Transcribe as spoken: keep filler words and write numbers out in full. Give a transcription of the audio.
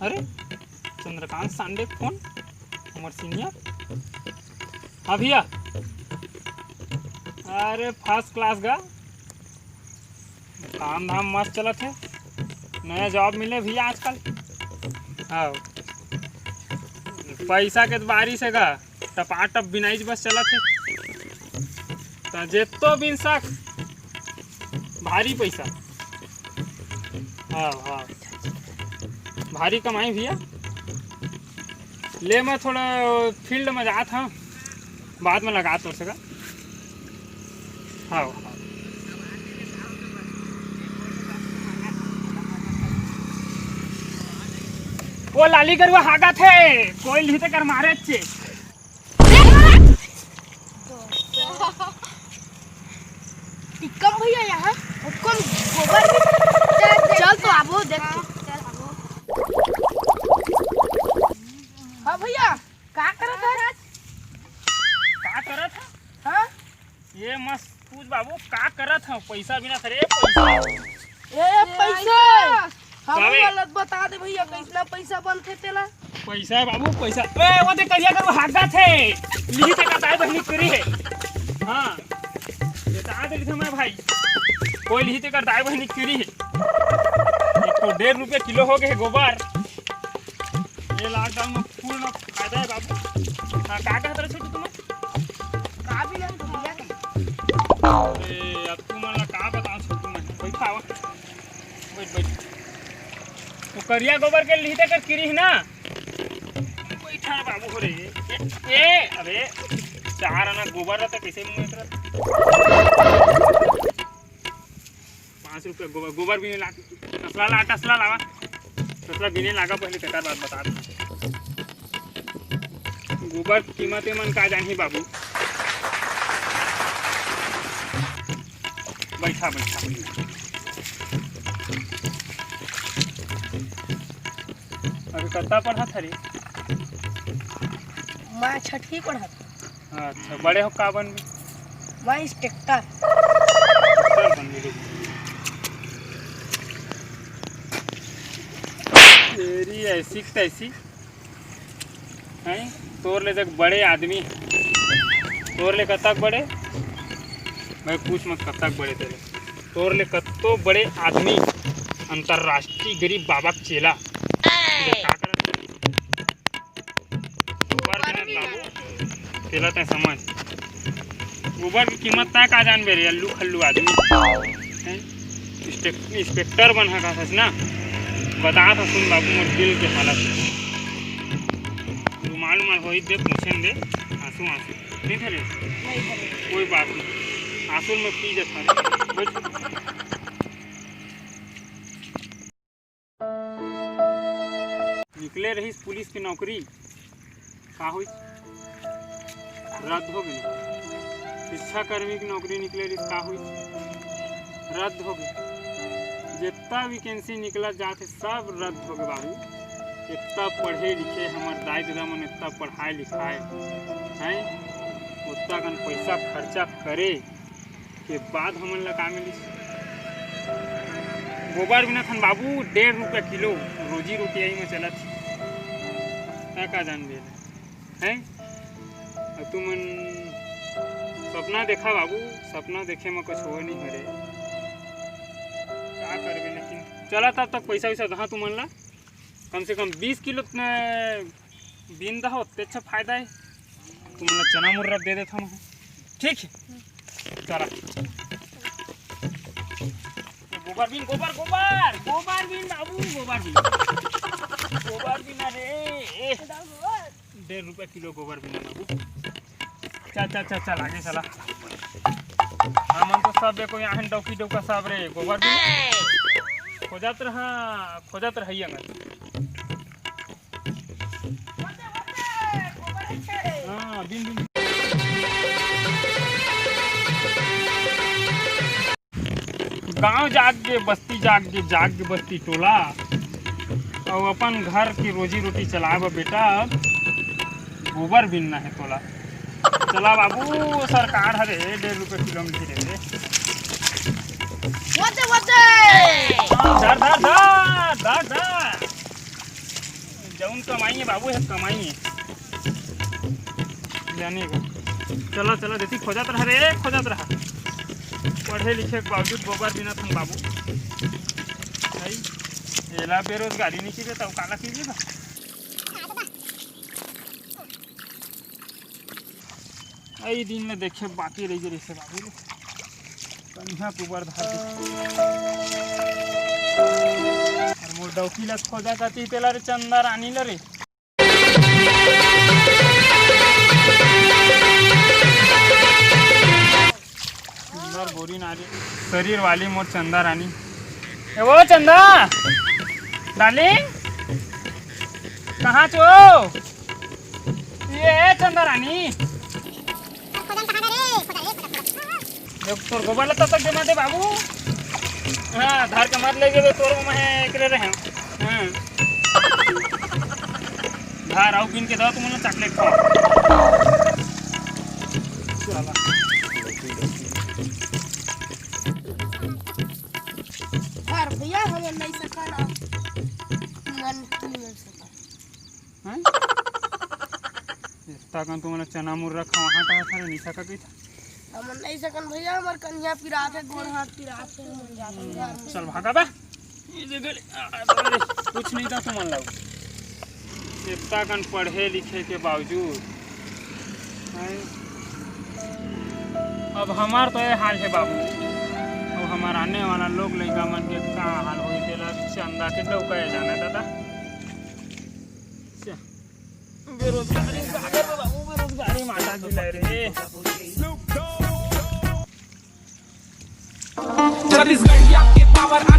अरे, चंद्रकांत सांडे के फोन, हमर सीनियर। हाँ भैया, अरे फर्स्ट क्लास गा, काम धाम मस्त चलत हे, नया जॉब मिले भैया आजकल। हाँ, पैसा के तो बारिश हे गा, टपाटप बिनाइच बस चलत हे। त जेतो बिन सक, भारी पैसा। हाँ, हाँ, भारी कमाई भैया। ले, मैं थोड़ा फील्ड में जात हँव, बाद में लगात तोर से गा। हाँ, हाँ। वो लाली गरुवा हागत हे, कोई लिहिते कर मारे चे। टिक्कम भैया यहाँ, हुक्कम गोबर भी। चल तो आबो, देख। हाँ भैया, का करत हस? का करत हस? हाँ? ये मत पूछ बाबू, का करत हँव? पैसा बिना करे, पैसा। ए, ए, पैसा। पैसा। हम तबे। गलत बता दे भैया, कैसना पैसा बनथे तेला। पैसा हे बाबू, पैसा। ए, वो दे करिया करू हागत हे। लिहिते कर दाई बहिनी करी हे। हाँ। ये बता दे रहिथे मैं भाई। कोई लिहिते कर दाई बहिनी करी हे। एक तो डेढ़ रुपया किलो हो गे हे गोबर। ये लॉकडाउन में पूर्ण फायदा हे बाबू। हाँ, का कहत रहे छोटू तुमन? का भी नहीं भैया। अरे, अब तुमन ला का बतावँव छोटू मैं। बैठा आवा। बैठ, बैठ। वो करिया गोबर के लिहिते कर किरी हे ना? बैठा बाबू हो रे। ए, ए, अबे, चार आना गोबर रहता, कैसे मुँह एकरा? पाँच रुपया गोबर, गोबर बिने लाग। टसला ला, टसला लावा। टसला बिने लागा पहले, तेकर बाद बता दे। गोबर कीमत ए मन का जानही बाबू। बैठा, बैठा। अभी कत्ता पढ़त हरे? मैं छठी पढ़त। अच्छा, बड़े हो का बनबे? मैं इंस्पेक्टर। इंस्पेक्टर बनबे। तेरी ऐसी की तैसी। हैं? तोर ले देख बड़े आदमी। तोर ले कतक बड़े? भाई पूछ मत कतक बड़े तेरे। तोर ले कत्तो बड़े आदमी। अंतर्राष्ट्रीय गरीब बाबा के चेला। ये का करत? गोबर बिना बाबू, तेला तैं समझ। गोबर के कीमत तैं का जानबे रे, अल्लू खल्लू आदमी। हैं? इंस्पेक-, इंस्पेक्टर बन हा का सच ना? बता था सुन बाबू, मोर दिल के हालत। रुमाल उमाल होई दे, पूछेन दे, आंसू आंसू। नहीं धरे? नहीं धरे। कोई बात नहीं, आंसू में पी जाता रे। बस। निकले रहिस पुलिस के नौकरी, का होइस? रद्द हो गे। शिक्षा कर्मी के नौकरी निकले रहिस, का होइस? रद्द हो गे। जितना वैकेंसी निकला जात हे, सब रद्द हो गे बाबू। इतना पढ़े लिखे हमर दाई ददा मन, इतना पढ़ाए लिखाए हैं, उतना कन पैसा खर्चा करे, के बाद हमन ला का मिलिस? गोबर बिनथन बाबू, डेढ़ रुपया किलो, रोजी रोटी यही में चलत हे। तैं का जानबे एला, हैं? अउ तुमन सपना देखा बाबू, सपना देखे में कुछ होय नहीं हरे। का करबे लेकिन? चला तब तक पैसा वैसा दहा तुमन ला, कम से कम बीस किलो त-, बीन दहो, ते अच्छा फायदा हे। तुमन ला चना मुर्रा दे देथन, ठीक हे? चला। गोबर बीन, गोबर, गोबर, गोबर बीन बाबू, गोबर बीन। गोबर बीन, अरे, ए, डेढ़ रुपया किलो गोबर बीन बाबू। चल, चल, चल, चल, आगे चला। हमन तो सब एको यहाँ डौकी डौका सब रे, गोबर बीन। खोजत रहा, खोजत रहा, ये अंगन। हाँ, दिन, दिन। गांव जाग गे, बस्ती जाग गे, जाग गे बस्ती टोला। अउ अपन घर के रोजी रोटी चलाए बर बेटा, गोबर बिनना हे तोला। चला बाबू, सरकार हरे डेढ़ रुपये किलो में दे दे। वजे, वजे। धर, धर, धर, धर, धर। जउन कमाई हे बाबू, हे कमाई हे। जाने का। चला, चला, देती खोजत रहा रे, खोजत रहा। पढ़े लिखे के बावजूद गोबर बिनत हन बाबू। भाई, एला बेरोजगारी नहीं कीजिए, तब काला कीजिए बा? अई दिन में देखे बाकी रही गे रहिसे बाबू रे। कनिहा कुबर धार दे। अउ मोर डौकी ला खोजा जाती तेला रे चंदा रानी ला रे। सुंदर गोरी नारी शरीर वाली मोर चंदा रानी। ए वो चंदा, डार्लिंग, कहाँ छो? ये है चंदा रानी। देख, तोर गोबर लत्ता तक जमा दे बाबू। हाँ, धार के मत ले जेबे, तोर में एकरे रहे। हाँ। धार आऊ गिन के दो तुमन ला चॉकलेट खाओ। चला। हर भैया, हमन नहीं सकन, हमन नहीं सकन। हैं? इतना कन तुमन चना मुर्रा खावा कहा था, नहीं सका कही था। हमन नहीं सकन भैया, हमर कनिहा पिरात हे, गोड़ हाथ पिरात हे, हमन जाथन घर में। चल भागा बे। ये जगह ले, आ, आ, आ, कुछ नहीं था तुमन ला। इतना कन पढ़े लिखे के बावजूद, हैं? अब हमार तो ये हाल हे बाबू, अब हमार आने वाला लोग लइका मन के का हाल होई, तेला चंदा के लौका जाना दादा। बेरोजगारी, बेरोजगारी माता की रे। छत्तीसगढ़िया के पावर आ